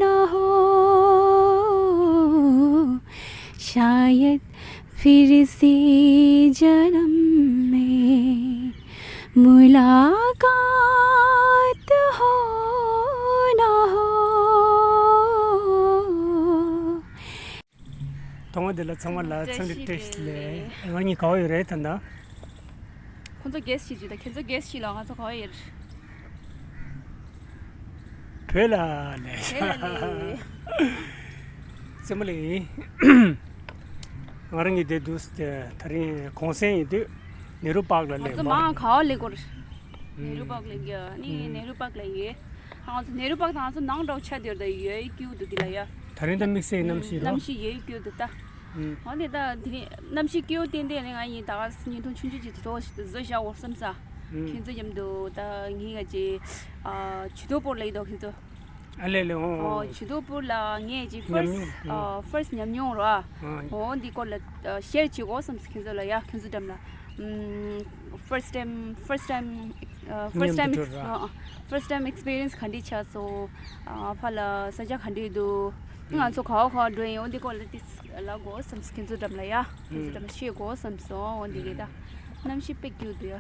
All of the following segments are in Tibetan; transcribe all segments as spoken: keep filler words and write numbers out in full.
ना हो, शायद फिर से जन्म में मुलाकात हो ना हो। ཐོག་མ་དེ་ལ་ཚང་མ་ལ་འཚམས་འདྲི་བཀྲ་ཤིས་བདེ་ལེགས། ང་གཉིས་ག་བ་ཡོད་རེད་ད་ལྟ། ཁོང་ཚོ་གེ་སི་ཞིག་བྱེད་དང་ཁྱེད་ཚོ་གེ་སི་ཞིག་ལ་ང་ཚོ་ག་བ་ཡོད་རེད། བོད་ལ་ལས། བོད་ལ་ལས། རྩེད་མོ་ལས་ཡིན། ང་རང་གཉིས་བསྡད་འདུག་སྟེ་ད་རིང་གུང་སེང་ཡིན་དུས་ནེ་རུ་པཱག་ལ་ང་སླེབས་ཚོ་པ། མང་ག་བ་སླེབས་དགོས་རེད། ནེ་རུ་པཱག་ལ་ཡོད། ནི་ནེ་རུ་པཱག་ལ་ཡོད། ང་ཚོ་ནེ་རུ་པཱག་དང་ང་ཚོ་ནང་འདྲ་བོ་ཆགས་བསྡད་ཡོད་ད། ཡོད་ཀྱུ་འདུག་འདི་ལ་ཡ། ད་རིང་ད་དམིགས་བསལ་གནམ་གཤིས་རོ། གནམ་གཤིས་ཡོད་ཀྱུ་འདུག་ད། ཨུམ། འོ་དེ་ད་དེ་རིང་གནམ་གཤིས་སྐྱིད་པོ་ཏན་ཏན་རེད། ང་ཡིན་ད་ག་བརྙན་ཐུང་ཆུང་ཆུང་ཅིག་བཟོ་བཟོ་བཞག་འོ་བསམ་ས། ཨུམ། ཁྱེད་ཚོ་མཉམ་དུ་ད་ངེད་ཀྱི་ཨ་ཇུ་དོ་པོར་ལ་ཡིན་དོ་ཁྱེད་ཚོ། ཨ་ལེ་ལེ་འོ། ཨོ་ཇུ་དོ་པོར་ལ་ངས་ཀྱི་ཉམས་ཕར་སི་མྱོང་། ཨ་ཕར་སི་མྱོང་རོ། ཨ་འོ་འདི་སྐོར་ལ་ཨ་ཤེར་བྱེད་དགོས་བསམ་སོང་ཁྱེད་ཚོ་ལ་ཡ། ཁྱེད་ཚོ་འགྲམ་ལ་ཨམ་first time, first time, ཨ་first time མཉམ་དུ་འགྲོ་ར། ཨ་first time experience ག་འདྲ་ཆགས་སོང་། ཨ་ཕར་ལ་ས་ཆ་ག་འདྲ་འདུག་ང་ཚོ་ག་བ་ག་བ་འགྲོ་ཡིན། འོ་འདི་སྐོར་ལ་ཏིས་ལབ་དགོས་བསམ་སོང་ཁྱེད་ཚོ་འགྲམ་ལ་ཡ། ཁྱེད་ཚོ་འགྲམ་ལ་ཤེར་དགོས་བསམ་སོང་། འོ་འདི་གི་ད་གནམ་གཤིས་དཔེ་སྐྱིད་འདུག་ཡ།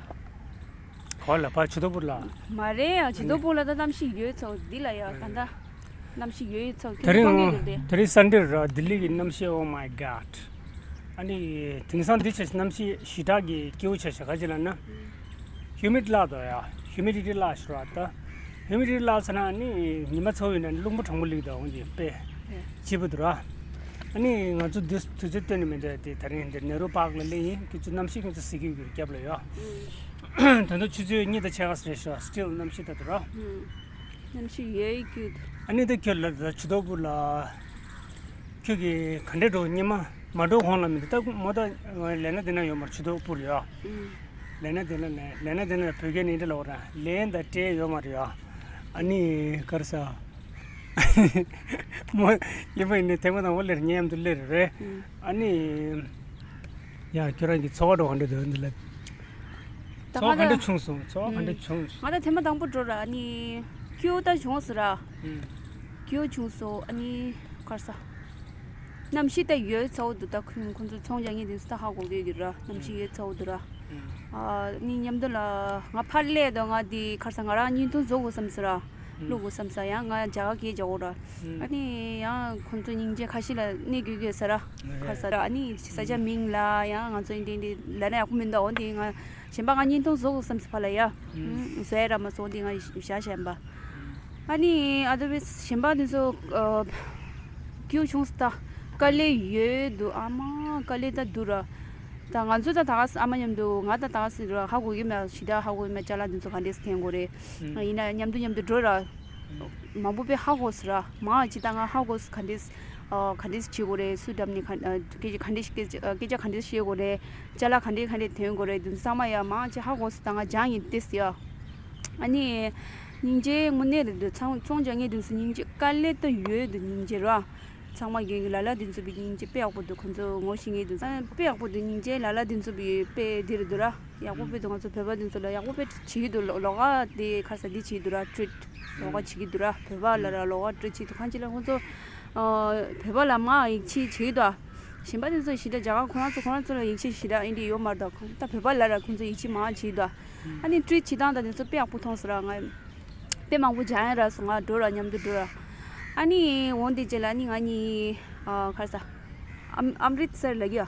ག་བ་ལ་ཕར་ཇུ་དོ་པོར་ལ། མ་རེད་ཡ། ཇུ་དོ་པོར་ལ་ད་གནམ་གཤིས་ཡོད་ཚོ་འདི་ལ་ཡ་ད་ད། གནམ་གཤིས་ཡོད་ཡོད་ཚོ་དེ་རིང་ཁྱོད་ཚོ་ཡོད་དེ། དེ་རིང་སན་ཌེ་ར། ལྡི་ལི་གི་གནམ་གཤིས། Oh my God. ཨ་ནི་དེང་སང་འདི་ཆ་གནམ་གཤིས་ཞེ་དྲག་གི་སྐྱིད་པོ་ཆ་ཤག་ག་ཅི་ལབ་ན། ཧིའུ་མིཌ་བརླག་འདུག་ཡ། ཧིའུ་མི་ཌི་ཊི་བརླག་ཤག་ར་ད། ཧིའུ་མི་ཌི་ཊི་བརླག་ཚར་ན་ཨ་ནི་ཉི་མ་ཚ་པོ་ཡིན་ན་རླུང་བུ་གྲང་མོ་ལེགས་འདུག་འོ་འདི་དཔེ་སྐྱིད་པོ་འདུག་ར། ཨ་ནི་ང་ཚོ་འདི་དུས་ཚོད་སྟོན་ནི་མི་འདུག་དེ་ད་རིང་འདིར་ནེ་རུ་པཱག་ལ་སླེབས་ཡིན། དུས་ཚོད་གནམ་གཤིས་ཁྱོད་ཚོ་གཟིགས་ཀྱི་ཡོད་རྒྱབ་ལ་ཡོད། ད་དུང་ཆུ་ཚོད་གཉིས་དང་ཕྱེད་ཀ་ཙམ་རེད་ཤག་སི་ཊིལ་གནམ་གཤིས་ད་འདུག་ར། གནམ་གཤིས་ཡོད་ཀྱི། ཨ་ནི་ད་ཁྱོད་ལ་ད་ཇུ་དོ་པོར་ལ། ཁྱོད་ཀྱིས་ག་འདྲས་འགྲོ་སྙེ་མ་མ་འགྲོ་གོང་ལ་མི་འདུག་ད་མོ་ད་ལས་ན་དེ་ན་ཡོད་མ་རེད། ཇུ་དོ་པོར་ཡོད། ལས་ན་དེ་ན་ལས་ན་དེ་ན་བོད་སྐད་ནས་འདྲ་ལབ་ར། ལན་དང་སྤྲད་ཡོད་མ་རེད་ཡ། ཨ་ནི་ག་རེ་ཟ། མོ་ཡིན་པ་ཡིན་ནའི་ཐེངས་མ་དང་པོ་སླེབས་ངའི་མཉམ་དུ་སླེབས་རེད། ཨ་ནི། ཡ་ཁྱོད་རང་གི་ཚོར་བ་འདྲ་བོ་ག་འདྲ་འདུག་འདི་ལ། ད་ཚོར་བ་ང་ག་འདྲ་ད་བྱུང་སོང་། ཚོར་བ་ག་འདྲ་ཨུམ། བྱུང་སོང་། ང་ད་ཐེངས་མ་དང་པོ་འགྲོ་ར་ནི་སྐྱིད་པོ་ད་བྱུང་སོང་ར། ཨུམ། སྐྱིད་པོ་བྱུང་སོང་། ཨ་ནི་ག་རེ་ཟ། གནམ་གཤིས་ད་ཡོད་ཚ་པོ་འདུག་ད་ཁོ་ཁོང་ཚོ་ཚོང་རྒྱག་མཁན་དེ་ཚོ་ད་ཧ་གོ་གི་ཡོད་ར། གནམ་གཤིས་ཡོད་ཚ་པོ་འདུག་ར། ཨུམ། ཨ་ནི་མཉམ་དུ་ལ་ང་ཕར་སླེབས་དང་ང་དེ་ག་རེ་ཟ་ང་རང་བརྙན་ཐུང་བཟོ་དགོས་བསམ་སོང་ར། བླུག་དགོས་བསམ་ས། ཡང་ང་རྒྱ་གར་སྐད་རྒྱག་དགོས་ར། ཨ་ནི་ཡང་ཁོང་ཚོ་སྙིང་རྗེ། ཁ་ཤས་ལ་གནས་དགོས་དགོས་ཟེར་ར། ཁ་ཟ་ར། ཨ་ནི་ས་ཆ་མིང་ལ་ཡང་ང་ཚོ་འདི་འདི་ལབ་ན་ཡག་པོ་མི་འདུག་འོ་འདི་ང་གཞན་པ་ང་བརྙན་ཐུང་བཟོ་དགོས་བསམ་ས་ཕར་ལ་ཡ། བཟོ་ཡ་ར་མ་བཟོ་འདི་ང་བཞག་བཞག་པ། ཨ་ནི་ཨ་དོ་བི་གཞན་པ་འདི་ཚོ་སྐྱིད་བྱུང་སོང་ད། དཀའ་ལས་ཡོད་འདུག་ཨ་མ་དཀའ་ལས་ད་འདུག་ར། ད་ང་ཚོ་ད་ད་ག་ས་ཨ་མ་མཉམ་དུ་ང་ད་ད་ག་ས་ར་ཧ་གོ་གི་མེད། ཞེ་དྲག་ཧ་གོ་གི་མེད། ཅ་ལག་འདི་ཚོ་ག་འདྲས་འཐེན་དགོས་རེད། ཡིན་ན་མཉམ་དུ་མཉམ་དུ་འགྲོ་ར། མང་པོ་དཔེ་ཧ་གོ་སོང་ར། མང་ཅི་ད་ང་ཧ་གོ་སོང་། ག་འདྲས་ག་འདྲས་བྱེད་དགོས་རེད། སུ་འགྲམ་ནས་ག་སྐད་ཆ་ག་འདྲས་སྐད་ཆ་ག་འདྲས་བཤད་དགོས་རེད། ཅ་ལག་ག་འདྲས་ག་འདྲས་འཐེན་དགོས་རེད། འདི་ཚོ་ཚང་མ་ཡ་མང་ཅི་ཧ་གོ་སོང་། ད་ང་སྦྱང་ཡིན་ཏེ་ཟེར་ཡ། ཨ་ནི་སྙིང་རྗེ་དངོས་གནས་རེད་འདུག་ཚོང་ཚོང་རྒྱག་མཁན་དེ་ཚོ་སྙིང་རྗེ། དཀའ་ལས་ད་ཡོད་འདུག་སྙིང་རྗེ་ར། ཚང་མ་རྒན་གྱི་ལ་ལ་འདི་ཚོ་བི་སྙིང་རྗེ་དཔེ་ཡག་པོ་འདུག་ཁོང་ཚོ་ངོ་ཤེས་མཁན་འདུག་དཔེ་ཡག་པོ་འདུག་སྙིང་རྗེ་ལ་ལ་འདི་ཚོ་བི་དཔེ་འདི་རེད་འདུག་ར། ཡག་པོ་དཔེ་འདུག་ང་ཚོ་བོད་པ་འདི་ཚོ་ལ་ཡག་པོ་དཔེ་བྱེད་ཀྱི་འདུག་ལོ་ལོགས་ཀ་དེ་ག་རེ་ཟ་འདི་བྱེད་ཀྱི་འདུག་ར། ཊི་རིཊ་ལོགས་ཀ་བྱེད་ཀྱི་འདུག་ར། བོད་པ་ལ་ར་ལོགས་ཀ་ཊི་རིཊ་བྱེད་ཀྱི་འདུག་གང་ཅི་ལ་ཁོང་ཚོ་བོད་པ་ལ་མ་ཡིད་ཆེས་བྱེད་ཀྱི་འདུག་གཞན་པ་འདི་ཚོ་ཞེ་དྲག་རྒྱ་གར་ཁོ་རང་ཚོ་ཁོ་རང་ཚོ་ལ་ཡིད་ཆེས་ཞེ་དྲག་ཨིན་དྲི་ཡོད་མ་རེད། ད་ཁོང་ད་བོད་པ་ལ་ར་ཁོང་ཚོ་ཡིད་ཆེས་མང་བྱེད་ཀྱི་འདུག་ཨ་ནི་ཊི་རིཊ་བྱེད་སྟངས་དང་དེ་ཚོ་དཔེ་ཡག་པོ་མཐོང་སོང་ར། ང་དཔེ་མང་པོ་སྦྱང་ཡ་རག་སོང་། ང་འགྲོ་ར་མཉམ་དུ་འགྲོ་ར། ཨ་ནི་འོང་དེ་རྗེས་ལ་ཨ་ནི་ང་གཉིས་ཨ་ག་རེ་ཟ། ཨམ་ཨམ་རིད་སར་ལ་གི་ཡ།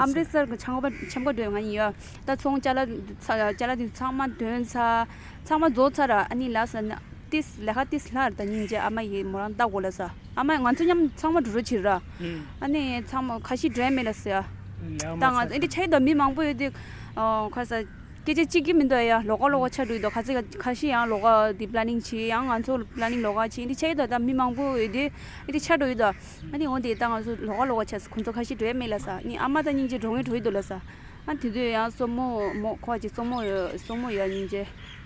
ཨམ་རིད་སར་གི་འཆམ་ག་འཆམ་ག་འགྲོ་ཡ་ང་གཉིས་ཡ། ད་ཚོང་ཅ་ལག་ཚ་ཅ་ལག་དེ་ཚང་མ་འདོན་ཚར། ཚང་མ་རྫོགས་ཚར་ར། ཨ་ནི་ལ་ས་ན་ཏིས་ལ་ཁ་ཏིས་ལྷར་ད་སྙིང་རྗེ་ཨ་མ་ཡི་མོ་རང་ལྟ་དགོས་ལ་ས། ཨ་མ་ང་ཚོ་མཉམ་ཚང་མ་འགྲོ་རོགས་བྱེད་ར། ཨ་ནི་ཚང་མ་ཁ་ཤས་འགྲོ་ཡ་མེད་ལ་ས་ཡ། ད་ང་ཚོ་ཨེ་འདྲ་ཆགས་ཡོད་ད། མི་མང་པོ་ཡོད་དུས་ཨ་ག་རེ་ཟ། སྐད་ཆ་གཅིག་གི་མི་འདུག་ཡ། ལོགས་ཀ་ལོགས་ཀ་ཆགས་འགྲོ་ཡི་འདུག་ཁ་ཚིག་ཁ་ཤས་ཡང་ལོགས་ཀ་དེ་པི་ལ་ནིང་བྱེད། ཡང་ང་ཚོ་པི་ལ་ནིང་ལོགས་ཀ་བྱེད། འདི་ཆགས་ཡི་འདུག་ད་མི་མང་པོ་ཡོད་དུས་ཨེ་འདྲ་ཆགས་འགྲོ་ཡི་འདུག་ཨ་ནི་འོ་དེ་ད་ང་ཚོ་ལོགས་ཀ་ལོགས་ཀ་ཆགས་སོང་། ཁོང་ཚོ་ཁ་ཤས་འགྲོ་ཡ་མེད་ལ་ས། ཨ་ནི་ཨ་མ་ད་སྙིང་རྗེ་འགྲོ་ངེས་འགྲོ་ཡི་འདུག་ལ་ས། ཨ་དེ་དུས་ཡང་སྲུ་མོ་མོ་ཁོ་ཅིག་སྲུ་མོ་ཡོད། སྲུ་མོ་ཡ་སྙིང་རྗེ་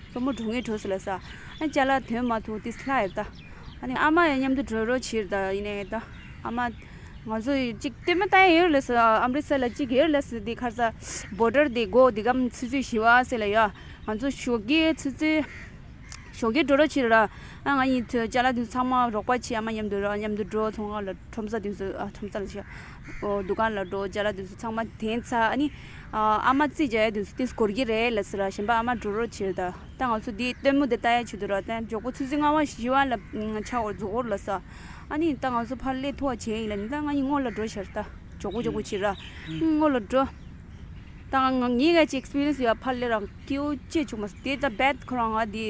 སྲུ་མོ་འགྲོ་ངེས་འགྲོ་སོང་ལ་ས། ཨ་ཅ་ལག་དོན་མ་ཐུག་ཏིས་ལྷ་ཡོད་ད། ཨ་ནི་ཨ་མ་ཡང་མཉམ་དུ་འགྲོ་རོགས་བྱེད་ད། ཡིན་ནའི་ད་ཨ་མ་ང་ཚོ་ཡི་གཅིག་ལྟད་མོ་ལྟ་ཡ་ཡོད་ལ་ས། ཨམ་རི་སར་ལ་གཅིག་ཡོད་ལ་ས། དེ་ག་རེ་ཟ་བོ་ཌར་དེ་སྒོ་དེ་གམ་ཆུ་ཚོད་བཞི་པ་ཟེར་ལ་ཡ། ང་ཚོ་ཞོགས་ཀས་ཆུ་ཚོད་ ཞོགས་ཀས་འགྲོ་རོགས་བྱེད་ར། ཨ་ང་ཡི་ཅ་ལག་དེ་ཚོ་ཚང་མ་རོགས་པ་བྱེད། ཨ་མ་མཉམ་དུ་ར། མཉམ་དུ་འགྲོ། ཚོང་ཁང་ལ། ཁྲོམ་ས་དེ་ཚོ། ཨ་ཁྲོམ་ས་ལ་བྱ། འདུ་ཁང་ལ་འགྲོ། ཅ་ལག་དེ་ཚོ་ཚང་མ་འཐེན་ཚར། ཨ་ནི་ཨ་མ་རྩིས་རྒྱག་ཡ་དེ་ཚོ་དེ་འགོར་གྱི་རེད་ལབ་ཟེར་ར། གཞན་པ་ཨ་མ་འགྲོ་རོགས་བྱེད་ར། ད་ད་ང་ཚོ་དེ་སྟོན་མོ་དེ་ལྟ་ཡ་ཆེད་དུ་ར། ད་མགྱོགས་པོ་ཆུ་ཚོད་ལྔ་པ་བཞི་པ་ལ་ཆ་འགོར་རྫོགས་འགོར་ལབ་ས། ཨ་ནི་ད་ང་ཚོ་ཕར་སླེབས་ཐུབ་པ་བྱས་ཡིན་ལབ་ནི། ད་ང་གཉིས་སྔོན་ལ་འགྲོ་ཤར། ད་མགྱོགས་པོ་མགྱོགས་པོ་བྱེད་ར། སྔོན་ལ་འགྲོ། ད་ང་ངའི་ག་ཅིག་ཨེགསི་པི་རི་ཡན་སི་ཡོད། ཕར་སླེབས་ར་སྐྱིད་པོ་ཅིག་བྱུང་མ་སོང་། དེ་ད་བད་ཁོ་རང་ང་དེ་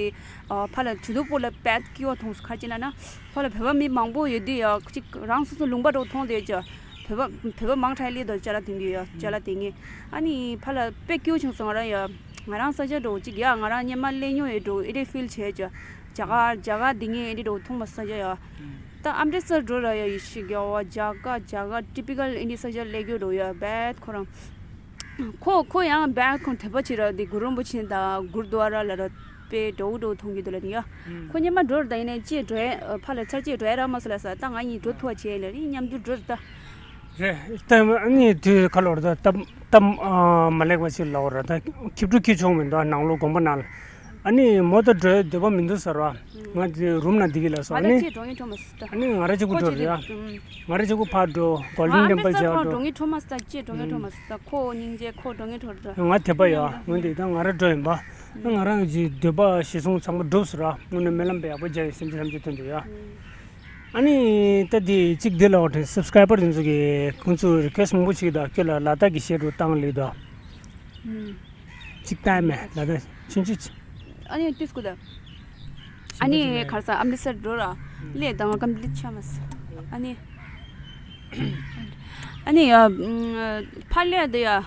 ཕར་ལ་ཇུ་དུ་པོ་ལ་བད་སྐྱིད་པོ་མཐོང་སོང་། ག་ཅི་ལབ་ན་ཕར་ལ་བོད་པ་མི་མང་པོ་ཡོད་དུས་ཡ། ཅིག་རང་སོ་སོ་ལུང་པ་འདྲ་མཐོང་བསྡད་ཀྱི། བོད་པ་བོད་པ་མང་དྲགས་སླེབས་འདུག་ཅ་ལག་འཐེན་གྱི་ཡ། ཅ་ལག་འཐེན་མཁན། ཨ་ནི་ཕར་ལ་དཔེ་སྐྱིད་པོ་བྱུང་སོང་། ང་རང་ཡ། ང་རང་ས་ཆ་འདྲ་ཅིག་ཡ། ང་རང་སྔོན་མ་སླེབས་མྱོང་ཡོད་འདྲ། ཨེ་འདྲ་ཕིལ་བྱས་ཀྱི། རྒྱ་གར་རྒྱ་གར་འདི་ངས་ཨེ་འདྲ་འདྲ་མཐོང་མ་སོང་ས་ཆ་ཡ། ད་ཨམ་རི་སར་འགྲོ་ར་ཡ། ཡེ་ཤེས་རྒྱལ་བ། རྒྱ་གར་རྒྱ་གར་ཊི་པི་ཀལ་ཨེ་འདྲ་ས་ཆ་སླེབས་རྒྱུ་འདྲ་ཡ། བད་ཁོ་རང་། ཁོ་ཁོ་ཡང་བད་ཁོ་དད་པ་བྱེད་ར། དེ་གུ་རུ་རིན་པོ་ཆེ་དང་གུ་རུ་དུ་ཝ་ར་ལ་ར་དཔེ་འདྲ་བོ་འདྲ་བོ་མཐོང་གི་འདུག་ལབ་ནི་ཡ། ཁོ་སྔོན་མ་འགྲོ་ར། ད་ཡིན་ནའི་ཅིག་འགྲོ་ཡ། ཕར་ལ་ཚར་གཅིག་འགྲོ་ཡ་རག་མ་སོང་ལབ་ས། ད་ང་གཉིས་འགྲོ་ཐུབ་པ་བྱས་ལབ་ནི། མཉམ་དུ་འགྲོ་ར་ད། རེད། ད་ཨ་ནི་དུས་ག་ལོར་ད་ད་ད་མ་ལེགས་པ་ཞིག་ལབ་ར། ད་ཁྱི་ཕྲུག་ཁྱི་ཆུང་མི་འདུག་ནང་ལོགས་དགོན་པ་ནང་ལ། ཨ་ནི་མོ་ད་འགྲོ་ཡ་འདོད་པ་མི་འདུག་ཟེར་བ། ང་དེ་རུམ་ནང་བསྡད་ཀྱི་ལབ་སོང་། ཨ་ནི་ང་ད་ཅིག་འགྲོ་ངེས་འགྲོ་མ་སོང་ད། ཨ་ནི་ང་རང་གཅིག་པུ་འགྲོ་རེད་ཡ། ང་རང་གཅིག་པུ་ཕར་འགྲོ། གོལ་ཌེན་ཊེམ་པལ་མཇལ་འགྲོ། ངེས་འགྲོ་མ་སོང་ད། ཅིག་འགྲོ་ངེས་འགྲོ་མ་སོང་ད། ཁོ་སྙིང་རྗེ། ཁོ་འགྲོ་ངེས་འགྲོ་རེད། ང་དད་པ་ཡོད། ངོས་འདི་ད་ང་རང་འགྲོ་ཡིན་པ། ང་རང་གི་འདོད་པ་གཞིར་བཟུང་ཚང་མ་འགྲུབ་སོང་ར། དངོས་གནས་སྨོན་ལམ་དཔེ་ཡག་པོ་རྒྱག་ཡོད་སེམས་ཅན་ཐམས་ཅད་དོན་དུ་ཡ། ཨ་ནི་ད་དེ་གཅིག་འདི་ལ་འོ་དེ་སབ་སི་ཀ་རའི་བར་དེ་ཚོ་གིས་ཁོང་ཚོས་རི་ཀུ་ཨེ་སི་ཊི་མང་པོ་བྱེད་ཀྱི་འདུག་ཁྱོད་ལ་ལ་དྭགས་ཀྱི་གཞས་འདྲ་བཏང་ལེ་འདུག་ཨུམ། གཅིག་བཏང་མེད་ལ་ད་ཆུང་ཆུང་ཅིག་ཨ་ནི་ཏིས་ཀུ་ད། ཨ་ནི་ག་རེ་ཟ། ཨམ་རི་སར་འགྲོ་ར། ལས་དང་ཀམ་པི་ལིཊ་ཆགས་མ་སོང་། ཨ་ནི། ཨ་ནི་ཡ། ཕར་ལས་དེ་ཡ།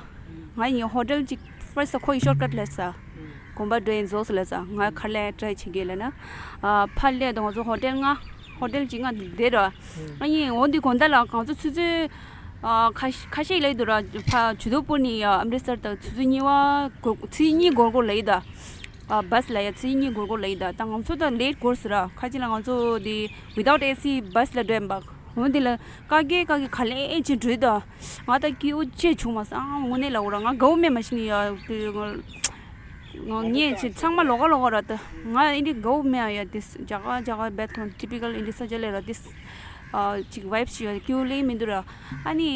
ང་ཡི་ཧོ་ཊེལ་གཅིག་ཕར་སི་ཊི་ཁོ་ཡི་ཤོར་ཀཊ་ལབ་ས། དགོན་པ་འགྲོ་ཡི་རྫོགས་སོང་ལབ་ས། ང་ཁ་ལས་ཊི་རའི་བྱེད་ཀྱི་ལབ་ན། ཨ་ཕར་ལས་དེ་ང་ཚོ་ཧོ་ཊེལ་ལྔ། ཧོ་ཊེལ་གཅིག་ལྔ་བསྡད་ར། ཨ་ཡིན་འོ་འདི་དགོང་དག་ལ་ང་ཚོ་ཆུ་ཚོད་ཨ་ཁ་ཤས་ཁ་ཤས་ལས་འདུག་ར། ཕ་ཇུ་དུ་པུར་ནས་ཡ་ཨམ་རི་སར་དང་ཆུ་ཚོད་གཉིས་པ་འགོར། ཆུ་ཚོད་གཉིས་འགོར་འགོར་ལ་ཡི་ད། ཨ་བྷ་སི་ལ་ཡ་ཆུ་ཚོད་གཉིས་འགོར་འགོར་ལ་ཡི་ད། ད་ང་ཚོ་ད་ལེ་ཊི་འགོར་སོང་ར། ཁ་ཅིག་ལ་ང་ཚོ་དེ་ཝི་དའུཊ་ཨེ་སི་བྷ་སི་ལ་འགྲོ་ཡིན་པ། འོ་འདི་ལ་ཀ་གེ་ཀ་གེ་ག་ལེ་ཅིག་འགྲོ་ཡི་ད། ང་ད་སྐྱིད་པོ་ཅིག་བྱུང་མ་སོང་། ཨ་དངོས་གནས་ལབ་དགོས་ར། ང་དགའ་པོ་མེད་མ་ཤི་ནི་ཡ། ང་ངས་ཅིག་ཚང་མ་ལོགས་ཀ་ལོགས་ཀ་ར་ད། ང་ཨེ་འདྲ་དགའ་པོ་མེད་ཨ་ཡ། དེ་རྒྱ་གར་རྒྱ་གར་བད་ཐོང་ཊི་པི་ཀལ་ཨེ་འདྲ་ས་ཆ་ལས་ར་དེ། ཨ་ཅིག་ཝའིབ་ཞིག་ཡོད། སྐྱིད་པོ་ལེ་མི་འདུག་ར། ཨ་ནི་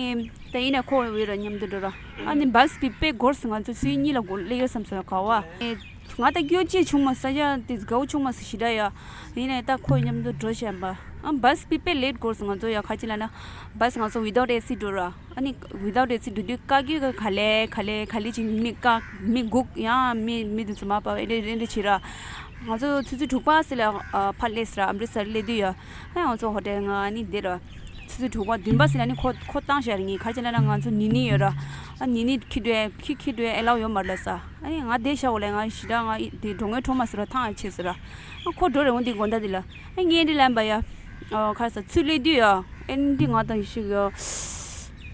ད་ཡིན་ན་ཁོ་ཡོད་ར་མཉམ་དུ་འགྲོ་ར། ཨ་ནི་བྷ་སི་པི་དཔེ་འགོར་སོང་། ང་ཚོ་ཆུ་ཚོད་གཉིས་ལ་འགོར་སླེབས་ཡོད་བསམ་སོང་ག་བ། ང་ད་སྐྱིད་པོ་ཅིག་བྱུང་མ་སོང་ཡ། དེ་དགའ་པོ་བྱུང་མ་སོང་ཞེ་དྲག་ཡ། ཡིན་ནའི་ད་ཁོ་མཉམ་དུ་འགྲོ་བྱས་པ། ཨ་བྷ་སི་པི་དཔེ་ལེ་ཊི་འགོར་སོང་། ང་ཚོ་ཡ་ཁ་ཅིག་ལབ་ན་བྷ་སི་ང་ཚོ་ཝི་དའུཊ་ཨེ་སི་འགྲོ་ར། ཨ་ནི་ཝི་དའུཊ་ཨེ་སི་འགྲོ་དུས་ཀ་ཀི་ཀ་ག་ལེ་ག་ལེ་ག་ལེ་ཅིག་མི་ཀ་མི་སྒུག་ཡང་མི་མི་དེ་ཚོ་མ་པ་ཨེ་འདྲ་ཨེ་འདྲ་བྱེད་ར། ང་ཚོ་ཆུ་ཚོད་དྲུག་པ་ཙམ་ལ་ཨ་ཕར་སླེབས་སོང་ར། ཨམ་རི་སར་སླེབས་དུས་ཡ། ཨ་ང་ཚོ་ཧོ་ཊེལ་ནང་ཨ་ནི་བསྡད་ར། ཆུ་ཚོད་དྲུག་པ་བདུན་པ་ཙམ་ལ་ནི་ཁོ་ཁོ་བཏང་བཞག་རེད། ངས་ག་རེ་ལབ་ན་ང་ཚོ་ནི་ནི་ཡོད་ར། ཨ་ནི་ནི་ཁྱི་འགྲོའི་ཁྱི་ཁྱི་འགྲོའི་ཨེ་ལའུ་ཡོད་མ་རེད་ལབ་ས། ཨ་ནི་ང་བསྡད་བཞག་འོ་ལས། ང་ཞེ་དྲག་ང་དེ་འགྲོ་ངེས་འགྲོ་མ་སོང་ར། ཐང་ཆད་སོང་ར། ཨ་ཁོ་འགྲོ་རེད། འོ་འདི་དགོང་དག་འདི་ལ། ཨ་ངས་འདི་ལབ་པ་ཡ། ཨ་ག་རེ་ཟ། ཆུ་སླེབས་དུས་ཡ། ཨེ་འདི་ང་དང་ཞིག་ཡ།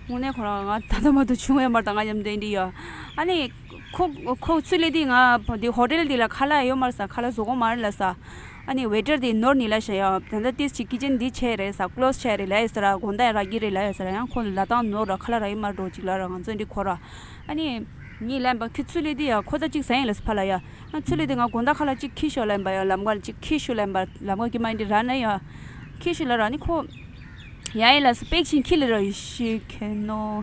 དངོས་གནས་ཁོ་རང་ང་ད་ལྟ་མ་གཏོགས་བྱུང་ཡོད་མ་རེད། ད་ང་མཉམ་དུ་ཨེ་འདི་ཡ། ཨ་ནི་ཁོ་ཁོ་ཆུ་སླེབས་དུས་ང་འདི་ཧོ་ཊེལ་འདི་ལ་ཁ་ལག་ཡོད་མ་རེད་ས། ཁ་ལག་བཟོ་གི་མ་རེད་ལབ་ས། ཨ་ནི་ཝེ་ཊར་དེ་ནོར་ནི་ལབ་ཤག་ཡ། ད་ལྟ་ཏིས་ཅིག་ཀི་ཅན་འདི་ཆད་རེད་ས། ཀློ་སི་ཆད་རེད་ལབ་ཡོད་ས་ར། དགོང་དག་རག་གི་རེད་ལབ་ཡོད་ས་ར། ཡང་ཁོ་ལ་ལ་དང་ནོར་ར། ཁ་ལག་རག་གི་མ་རེད་འགྲོ་ཅིག་ལབ་ར། ང་ཚོ་འདི་གོ་ར། ཨ་ནི་ངས་ལབ་པ། ཁྱོད་ཆུ་སླེབས་དུས་ཡ་ཁོ་ད་ཅིག་ཟ་ཡིན་ལབ་ས་ཕར་ལ་ཡ། ང་ཆུ་སླེབས་དུས་ང་དགོང་དག་ཁ་ལག་ཅིག་ཁྱེར་ཤོག་ལབ་པ་ཡ། ལམ་ཁ་ལ་ཅིག་ཁྱེར་ཤོག་ལབ་པ། ལམ་ཁ་ཀྱི་མ་འདི་ར་ན་ཡ། ཁྱེར་ཤོག་ལབ་ར། ཨ་ནི་ཁོ་ཡ་ཡིན་ལབ་ས། པེག་ཆེན་ཁྱེར་ལེ་ར། ཡེ་ཤེས་ཁྱེར་ནོ།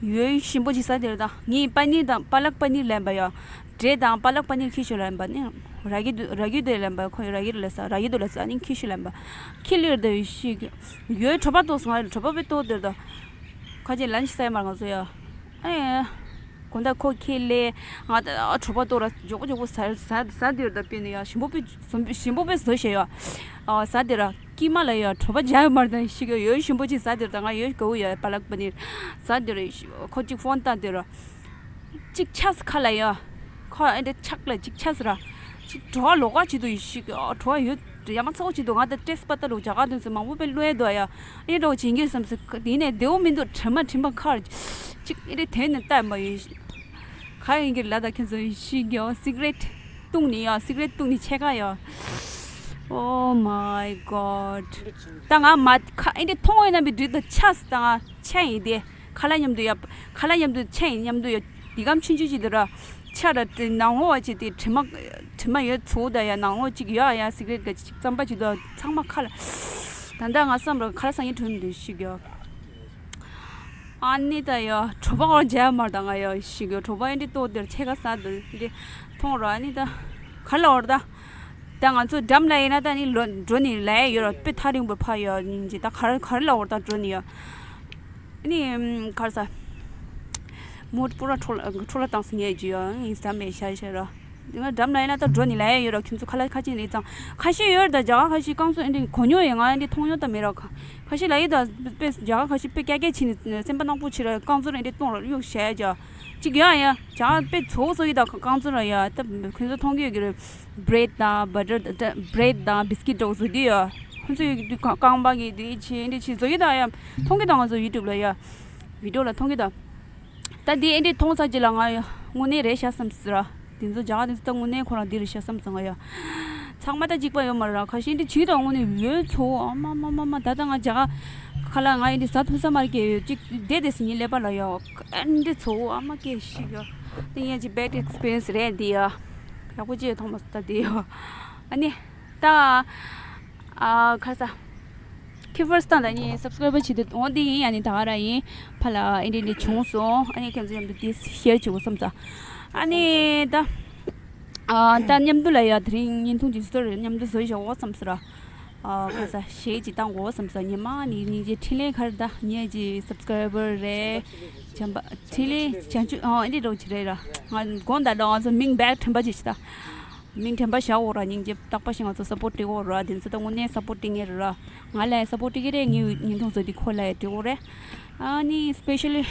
ཡོས་ཞིམ་པོ་ཅིག་ཟ་དེ་ར། ད་ངས་པ་ནིར་དང་པ་ལག་པ་ནིར་ལབ་པ་ཡ། འབྲས་དང་པ་ལག་པ་ནིར་ཁྱེར་ཤོག་ལབ་པ་ནི། རག་གི་འདུག་རག་གི་འདུག་ལབ་པ། ཁོ་ཡ་རག་གི་རེད་ལབ་ས། རག་གི་འདུག་ལབ་ས། ཨ་ནི་ཁྱེར་ཤོག་ལབ་པ། ཁྱེར་ལེ་ར། ད་ཡེ་ཤེས་ཡོས་གྲོད་པ་ལྟོགས་སོང་། ང་གྲོད་པ་དཔེ་ལྟོགས་དེ་ར། ད་ཁ་ཅིག་ལན་ཅིག་ཟ་ཡ་མ་རེད་ང་ཚོ་ཡ། ཨེ། དགོང་དག་ཁོ་ཁྱེར་ལེ། ང་ད་གྲོད་པ་ལྟོགས་ར། མགྱོགས་པོ་མགྱོགས་པོ་ཟ་ཟ་ཟ་དེ་ར། ད་དཔེ་ནི་ཡ་ཞིམ་པོ་དཔེ་ཞིམ་པོ་དཔེ་བཟོས་བཞག་ཡ། ཨ་ཟ་དེ་ར། སྐྱིད་མ་ལ་ཡ་གྲོད་པ་འཇགས་ཡོད་མ་རེད། ད་ཤི་གི་ཡོས་ཞིམ་པོ་ཅིག་ཟ་དེ་ར། ད་ང་ཡོས་དགའ་བོ་ཡ། པ་ལག་པ་ནིར་ཟ་དེ་ར། ཁོ་ཅིག་ཕོན་བཏང་དེ་ར། ཅིག་ཆགས་ཁ་ལ་ཡ། ཁོ་ཨེ་འདྲ་ཆགས་ལ་ཅིག་ཆགས་ར། ཅིག་བྲོ་བ་ལོག་ག་བྱེད་དུ་ཡི་ཤི་གི། ཨ་བྲོ་བ་ཡོད་ཡ་མ་ཚོགས་བྱེད་དུ། ང་ད་ཏེས་པ་ཏ་རུ་རྒྱ་གར་དུ་ཚོ་མང་པོ་པའི་བློ་ཡ་དུ་ཡ། ཨེ་འདྲ་བྱེད་གི་བསམ་སི་དེ་ནས་བདེ་བོ་མི་འདུག་དྲན་མ་དྲན་པ་ཁར་ཅིག་ཨེ་འདྲ་དེ་ནས་ལྟ་མ་ཡི་ཤི། ག་ཡིན་གི་ལ་ད་ཁྱེད་ཚོ་ཡི་ཤི་གི། ཨོ་སི་ག་རེཊ་བཏུང་ནི་ཡ། སི་ག་རེཊ་བཏུང་ནི་ཆེ་ག་ཡ། Oh my God། ད་ང་མ་ཁ་ཨེ་འདྲ་མཐོང་བའི་རྣམ་པའི་འདྲི་ད་ཆགས་ད་ང་ཆེ་ཡིན་དེ། ཁ་ལག་མཉམ་དུ་ཡ། ཁ་ལག་མཉམ་དུ་ཆ་ཡིན་མཉམ་དུ་ཡ། འདི་གམ་ཆུང་ཆུང་ཅིག་དེ་ར། ཆ་ར་དེ་ནང་ཧོ་བ་ཅིག་དེ་དྲི་མ། དྲི་མ་ཡོད་ཚོ་ད་ཡ་ནང་ལོགས་གཅིག་ཡོད་ཡ། སི་ག་རེཊ་ག་ཅིག་རྩམ་པ་ཅིག་ད་ཚང་མ་ཁ་ལ། ད་ལྟ་ང་བསམ་ར་ཁ་ལ་སང་ཉིན་གྲོན་འདུག་ཤིག་ཡ། ཨ་ནི་ད་ཡ་གྲོད་པ་འོར་མཇལ་མར་ད་ང་ཡ་ཤིག་ཡ། གྲོད་པ་ཨེ་འདྲི་ཏོག་དེར་ཆེ་ཁ་ས་དེར་འདྲི་མཐོང་ར། ཨ་ནི་ད་ག་ལ་འོར་ད། ད་ང་ཚོ་འགྲམ་ལ་ཡིན་ན་ད་ནི་ལོ་འགྲོ་ནི་ལ་ཡ་ཡོད་ར། དཔེ་ཐག་རིང་པོ་ཕ་ཡ་སྙིང་རྗེ། ད་ག་རེ་ག་རེ་ལ་འོར་ད་འགྲོ་ནི་ཡ། ཨ་ནི་ག་རེ་ས། མུ་ཏོ་པུ་ར་འཕྲོ་ལ་འཕྲོ་ལ་བཏང་སི་ངས་ཇི་ཡ་ཡིན་ས་མེད་ཤ་ཤ་ར། ང་འགྲམ་ལ་ཡིན་ན་ད་འགྲོ་ནི་ལ་ཡ་ཡོད་ར། ཁྱོད་ཚོ་ཁ་ལ་ཁ་ཅིག་རེད་ཙང་ཁ་ཤས་ཡོད་ར། ད་རྒྱ་གར་ཁ་ཤས་རྐང་བཙུགས་ཨེ་འདྲི་གོ་མྱོང་ཡོད། ང་ཨེ་འདྲི་མཐོང་མྱོང་ད་མེད་ར། ཁ་ཤས་ལ་ཡི་ད་དཔེ་རྒྱ་གར་ཁ་ཤས་དཔེ་ཀྱ་ཀྱ་ཕྱིན་ནས་སེམས་པ་ནག་པོ་བྱེད་ར། རྐང་བཙུགས་ཨེ་འདྲི་གཏོང་ར་གཡུག་བྱས་ཡ་ཅིག་ཡ་ཡ། རྒྱ་གར་དཔེ་ཚོ་བཟོ་ཡི་ད་རྐང་བཙུགས་ར་ཡ། ད་ཁྱོད་ཚོ་མཐོང་གི་ཡོད་ཀྱི་རེད། བྷི་རེཌ་དང་བྷ་ཊར་བྷི་རེཌ་དང་བི་སི་ཀིཊ་འདྲ་བོ་བཟོ་དུས་ཡ། ཁོང་ཚོ་ཡོད་ཀྱི་དུས་རྐང་རྐང་པ་གི་དེ་ཆེ་འདི་ཆེ་བཟོ་ཡི་ད་ཡ། མཐོང་གི་ད་ང་ཚོ་ཡུ་ཊུབ་ལ་ཡ། བི་ཌི་ཡོ་ལ་མཐོང་གི་ད། ད་དེ་ཨེ་འདྲས་མཐོང་ས་ཅིག་ལ་ང་ཡ་དངོས་གནས་རེད་ཤག་བསམ་སི་ར། དེ་ཚོ་རྒྱ་གར་དེ་ཚོ་ད་དངོས་གནས་ཁོ་རང་འདི་རེད་ཤག་བསམ་སོང་ང་ཡ། ཚང་མ་ད་གཅིག་པ་ཡོད་མ་རེད་ར། ཁ་ཤས་འདི་བྱིས་དང་དངོས་གནས་ཡོད་ཚོ། ཨ་མ་མ་མ་མ། ད་ལྟ་ང་རྒྱ་གར་ཁ་ལ་ང་ཨེ་འདྲས་ཟ་ཐུབ་ས་མ་རེད་ཀྱི། གཅིག་བསྡད་དེ་སི་ཉིན་ཀླད་པ་ལ་ཡ། ཨ་འདི་ཚོ་ཨ་མ་སྐད་ཤིག་ཡ། དེ་ཡན་གྱི་བེཌ་ཨེག་སི་པི་རི་ཡན་སི་རེད་འདི་ཡ། ཡག་པོ་ཅིག་མཐོང་མ་སོང་ད་འདི་ཡ། ཨ་ནི་ད་ཨ་ཁ་ས་ཁྱི་ཕར་སི་ཊ་ད་ནི་སབ་སི་ཀ་རའི་བར་བྱེད་དུ་འོང་འདི་ཡིན། ཨ་ནི་ད་ག་ར་ཡིན། ཕ་ལ་ཨེ་འདྲ་འདྲ་བྱུང་སོང་། ཨ་ནི་ཁྱེད་ཚོ་མཉམ་དུ་འདི་ཤེར་བྱེད་དགོས་བསམ་ས། ཨ་ནི་ད་ཨ་ད་མཉམ་དུ་ལ་ཡ་དེ་རིང་བརྙན་ཐུང་ཅིག་སི་ཊོ་རི་མཉམ་དུ་བཟོ་བཞག་འོ་བསམ་ས་ར། ཨ་ཁ་ས་ཞེ་ཅིག་བཏང་དགོས་བསམ་ས། ཉི་མ་ནི་ཉིན་གྱི་འཕྲིན་ལས་ག་རེ་ད་ངེད་ཀྱི་སབ་སི་ཀ་རའི་བར་རེད། བྱམས་པ་འཕྲིན་ལས་བྱང་ཆུབ་ཨ་འདི་འདྲ་བོ་ཅིག་རེད་ར། ང་དགོངས་དག་ད་ང་ཚོ་མིང་བེག་དྲན་པ་ཅིག་ཞིག་ད། མིང་དྲན་པ་བཞག་འོ་ར། སྙིང་རྗེ་རྟག་པ་ཞིག་ང་ཚོ་སབ་པོར་ཊི་སྤྲད་འོ་ར། དེ་ཚོ་ད་དངོས་གནས་སབ་པོར་ཊི་སྤྲད་མཁན་རེད་ར། ང་ལ་ཡང་སབ་པོར་ཊི་སྤྲད་ཀྱི་རེད། ངའི་བརྙན་ཐུང་བཟོ་དུས་ཁོ་ལ་ཡང་སྤྲད་འོ་རེད། ཨ་ནི་སི་པེ་ཤ་ལི་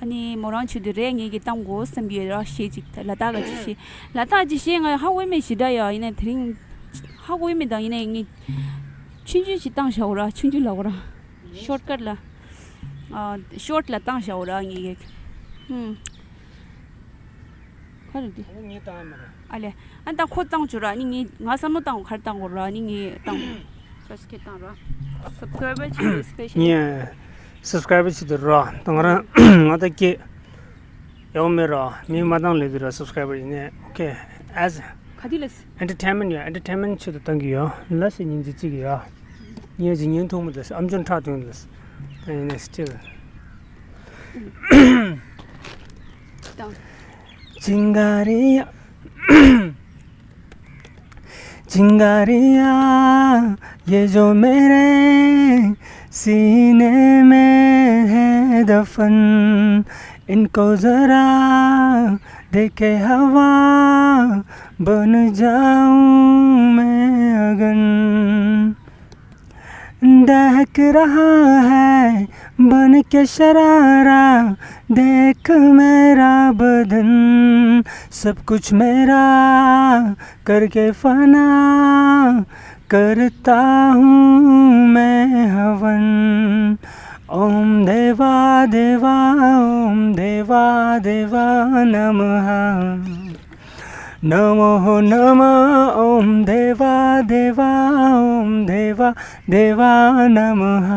ཨ་ནི་མོ་རང་བྱེད་དུས་རེད། ངེད་ཀྱིས་བཏང་དགོས་བསམ་གྱི་ཡོད་ར། ཞེ་ཅིག་ལ་དྭགས་ཀྱི་ཞེ། ལ་དྭགས་ཀྱི་ཞེ་ང་ཧ་གོ་མེད་ཞེ་དྲག་ཡ། ཡིན་ན་དེ་རིང་ཧ་གོ་མེད། ད་ཡིན་ན་ངས་ཆུང་ཆུང་ཞིག་བཏང་བཞག་འོ་ར། ཆུང་ཆུང་ལ་འོ་ར། ཤོར་ཀཊ་ལ། ཨ་ཤོར་ཊི་ལ་བཏང་བཞག་འོ་ར་ངེད་ཀྱིས། ཧུམ། ག་རེ་འདི། ཨ་ནི་ངས་བཏང་ཡ་མ་རེད། ཨ་ལས། ཨ་ད་ཁོ་བཏང་བྱོས་ར། ཨ་ནི་ངས་ང་བསམ་བློ་བཏང་ག་རེ་བཏང་དགོས་ར། ཨ་ནི་ངས་བཏང་། ཕར་སི་ཁེ་བཏང་ར། སབ་སི་ཀ་རའི་བར་བྱེད་དུས་སི་པེ་ཤ་ལི། ངས་སབ་སི་ཀ་རའི་བར་བྱེད་དུས་ར། ད་ང་རང་ང་ད་སྐད་ཡག་མེད་ར། མི་མ་བཏང་ལས་དུས་ར་སབ་སི་ཀ་རའི་བར་ཡིན་ནས། ཨོ་ཁེ། ཨེ་ཛ་ག་དུས་ལས། ཨེན་ཊར་ཊེན་མེན་ཊི་ཡ། ཨེན་ཊར་ཊེན་མེན་ཊི་ཆེད་དུ་བཏང་གི་ཡོད། ལ་སི་ཉིན་གཅིག་གཅིག་ཡོད། ངས་ཅིག་ཉིན་ཐུང་མོ་དེ་ཨམ་ཅོག་འཁྲབ་དོན་ལ། ད་ཡིན་ནས་སི་ཊིལ། དང་། चिंगारियां चिंगारियां, ये जो मेरे सीने में है दफन, इनको जरा देखे हवा, बन जाऊं मैं अगन। दहक रहा है बन के शरारा, देख मेरा बदन, सब कुछ मेरा करके फना, करता हूँ मैं हवन। ओम देवा देवा, ओम देवा देवा नमः। नमो नमः, ओम देवा देवा, ओम देवा देवा नमः।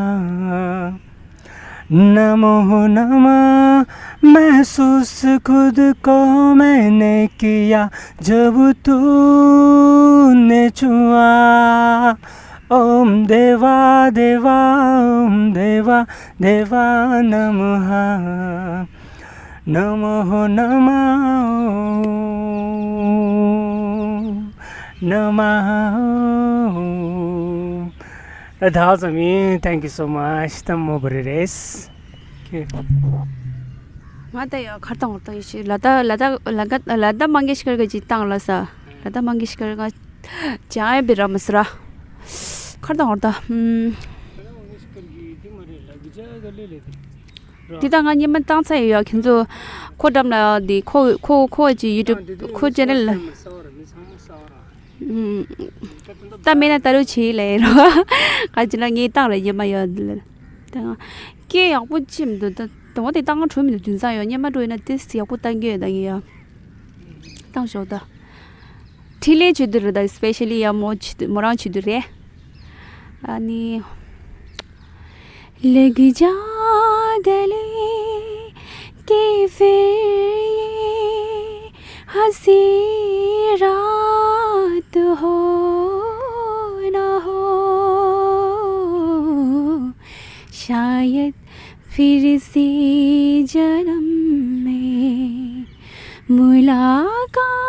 नमो नमः, महसूस खुद को मैंने किया जब तूने छुआ। ओम देवा देवा, ओम देवा देवा नमः। नमो नमः, नमः। ད་ད་ཙམ་ཡིན། Thank you so much. ད་མོ་བ་རེ་རེས། Okay. ང་ད་ཡ་གར་དང་བར་དང་ཡེ་ཤེས་ལ་ད་ལ་ད་ལ་ད་ལ་ད་མང་གེ་ཤ་ཀར་ག་ཅིག་བཏང་ལ་ས། ལ་ད་མང་གེ་ཤ་ཀར་ག་ཅང་ཡ་བི་ར་མ་སི་ར། གར་དང་བར་དང་། ཧུམ། འདི་ད་ང་སྔོན་མ་བཏང་ཚར་ཡོད། ཡ་ཁྱེད་ཚོ་ཁོ་འགྲམ་ལ་འདི་ཁོ་ཁོ་ཁོ་གི་ཡུ་ཊུབ་ཁོ་ཅེ་ནལ་ལ། ད་མེད་ན་ད་རུ་བྱེད་ལེ་རོ། ག་ཅི་ན་ངས་བཏང་རེ་ཉི་མ་ཡོད་ལེ། ད་སྐད་ཡག་པོ་ཅི་མི་འདུག་ད་དོང་དེ་བཏང་ང་འགྲོ་མི་འདུག་དུས་ཚང་ཡོད། སྔོན་མ་འགྲོ་ཡོད་ན་ཏིས་ཡག་པོ་བཏང་གི་ཡོད། ད་ངས་ཡ་བཏང་ཞོག་ད། འཕྲིན་ལས་བྱེད་དུ་རེད། ད་སི་པེ་ཤ་ལི་ཡ་མོ་བྱེད་དུ་མོ་རང་བྱེད་དུ་རེད། ཨ་ནི། लग जा गले के फिर ये ऐसी रात हो ना हो, शायद फिर से जन्म में मुलाकात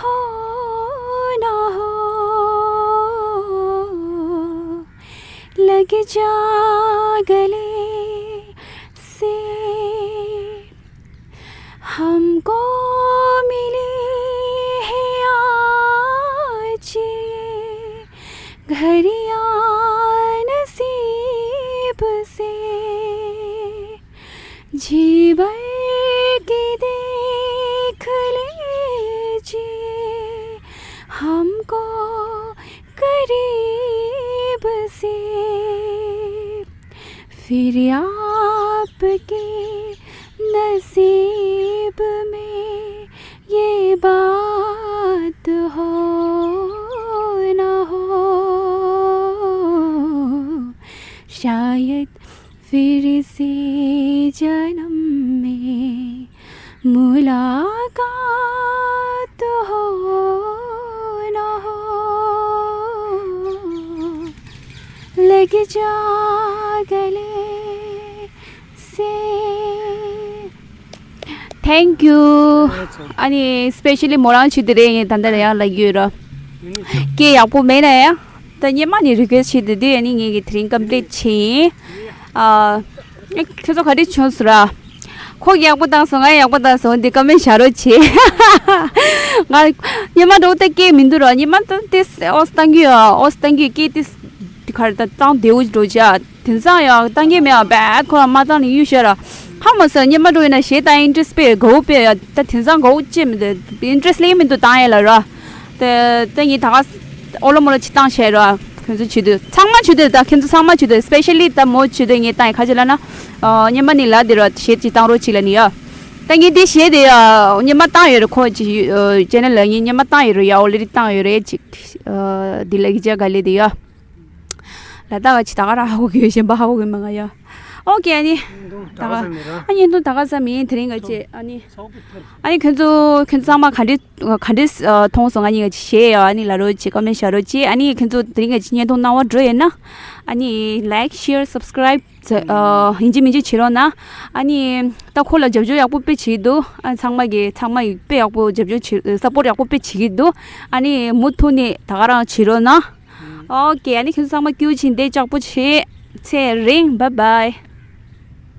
हो ना हो, लग जा गले से। हमको मिली है आज ये घड़ियां नसीब से, जी भर के देख लीजिए हमको करीब से। फिर आपके नसीब में ये बात हो ना हो, शायद फिर से जन्म में मुलाकात हो ना हो, लग जा गले से। Thank you. ཨ་ནི་སི་པེ་ཤལ་ལི་མོ་རང་ཆེད་དུ་རེད། ངས་ད་ལྟ་ཡང་ལབ་ཀྱི་ཡོད་ར། སྐད་ཡག་པོ་མེད་ན་ཡང་། ད་སྙེ་མ་ནས་རི་ཀུ་ཨེ་སི་ཊི་བྱེད་དེ་དུས་ཨ་ནི་ངས་ཀྱི་དེ་རིང་ཀམ་པི་ལིཊ་བྱས་ཡིན། ཨ། ཨེ། ཁྱོད་ཚོ་ག་འདྲ་བྱུང་སོང་ར། ཁོ་གི་ཡག་པོ་བཏང་སོང་། ང་ཡག་པོ་བཏང་སོང་། འདི་ཀོ་མེན་ཊི་བཞག་རོགས་བྱེད། ང་སྙེ་མ་འགྲོ་ད་སྐད་མི་འདུག་ར། སྙེ་མ་ད་དེ་ཨོ་སི་བཏང་གི་ཡོད། ཨོ་སི་བཏང་གི་ཡོད། སྐད་དེ་དེ་ག་རེ་ད་བཏང་བདེ་བོ་འགྲོ་བྱ། དེང་སང་ཡང་བཏང་གི་མེད་ཨ། བད་ཁོ་ལ་མ་བཏང་ནས་གཡུག་བཞག་ར། ཧ་མ་སོང་། སྙེ་མ་འགྲོ་ཡིན་ན་གཞས་བཏང་ཨིན་ཊི་རེ་སི་ཊི་དཔེ་དགའ་བོ་དཔེ་ཡ། ད་དེང་སང་དགའ་བོ་ཅི་མི་འདུག་ཨིན་ཊི་རེ་སི་ཊི་སླེབས་མི་འདུག་བཏང་ཡས་ལ་ར། དེ་དེ་ངས་ད་ག་ཨོ་ལོ་མོ་ལོ་ཅིག་བཏང་བྱས་ར། ཁྱོད་ཚོ་བྱེད་དུས་ཚང་མ་བྱེད་དུས། ད་ཁྱོད་ཚོ་ཚང་མ་བྱེད་དུས། སི་པེ་ཤལ་ལི་ད་མོ་བྱེད་དུས་ངས་བཏང་ཡས། ག་ཅི་ལབ་ན། ཨ། སྙེ་མ་ནི་ལ་དེ་ར་གཞས་ཅིག་བཏང་རོགས་བྱེད་ལབ་ནི་ཡ། ད་ངས་དེ་གཞས་དེ་ཡ་སྙེ་མ་བཏང་ཡོད་རེད། ཁོ་ཅིག་ཨ། ཅེ་ནལ་ལ་ངས་སྙེ་མ་བཏང་ཡོད་རེད་ཡ། ཨོ་ལེ་ཌི་བཏང་ཡོད་རེད་ཅིག་ཨ། དེ་ལ་གི་ཅ་ག་ལེ་དེ་ཡ། ལ་དྭགས་ཀྱི་ད་ག་རང་ཧ་གོ་གི་ཡོད། གཞན་པ་ཧ་གོ་གི་མེད་ང་ཡ། ཨོ་ཀེ། ཨ་ནི་ད་ག་ཨ། བརྙན་ཐུང་ད་ག་ཙམ་ཡིན། དེ་རིང་ག་ཅེ། ཨ་ནི་ཨ་ནི་ཁྱོད་ཚོ་ཁྱོད་ཚོ་ཚང་མ་ག་འདྲས་ག་འདྲས་ཨ། མཐོང་སོང་། ཨ་ནི་ག་ཅེ་བྱེད་ཡ། ཨ་ནི་ལབ་རོགས་བྱེད། ཀོ་མེན་ཊི་བཞག་རོགས་བྱེད། ཨ་ནི་ཁྱོད་ཚོ་དེ་རིང་ག་ཅེ་བརྙན་ཐུང་སྣང་བ་འགྲོ་ཡོད་ན། ཨ་ནི་ལའིཀ་ཤེར་སབ་སི་ཀ་རའིབ་ཨ། ཡིན་གཅིག་མིན་གཅིག་བྱེད་རོགས་གནང་། ཨ་ནི་ད་ཁོ་ལ་རྒྱབ་སྐྱོར་ཡག་པོ་དཔེ་བྱེད་འདུག་ཨ། ཚང་མ་གི་ཚང་མ་ཡིས་དཔེ་ཡག་པོ་རྒྱབ་སྐྱོར་བྱེད། སབ་པོར་ཡག་པོ་དཔེ་བྱེད་ཀྱི་འདུག་ཨ་ནི་མུ་མཐུད་ནས་ད་ག་རང་བྱེད་རོགས་གནང་། ཨོ་ཀེ། ཨ་ནི་ཁྱོད་ཚོ་ཚང་མ་སྐྱིད་པོ་བྱེད། འདི་ལྕགས་པོ་བྱེད། ཚེ་རིང་། བཱའི་བཱའི།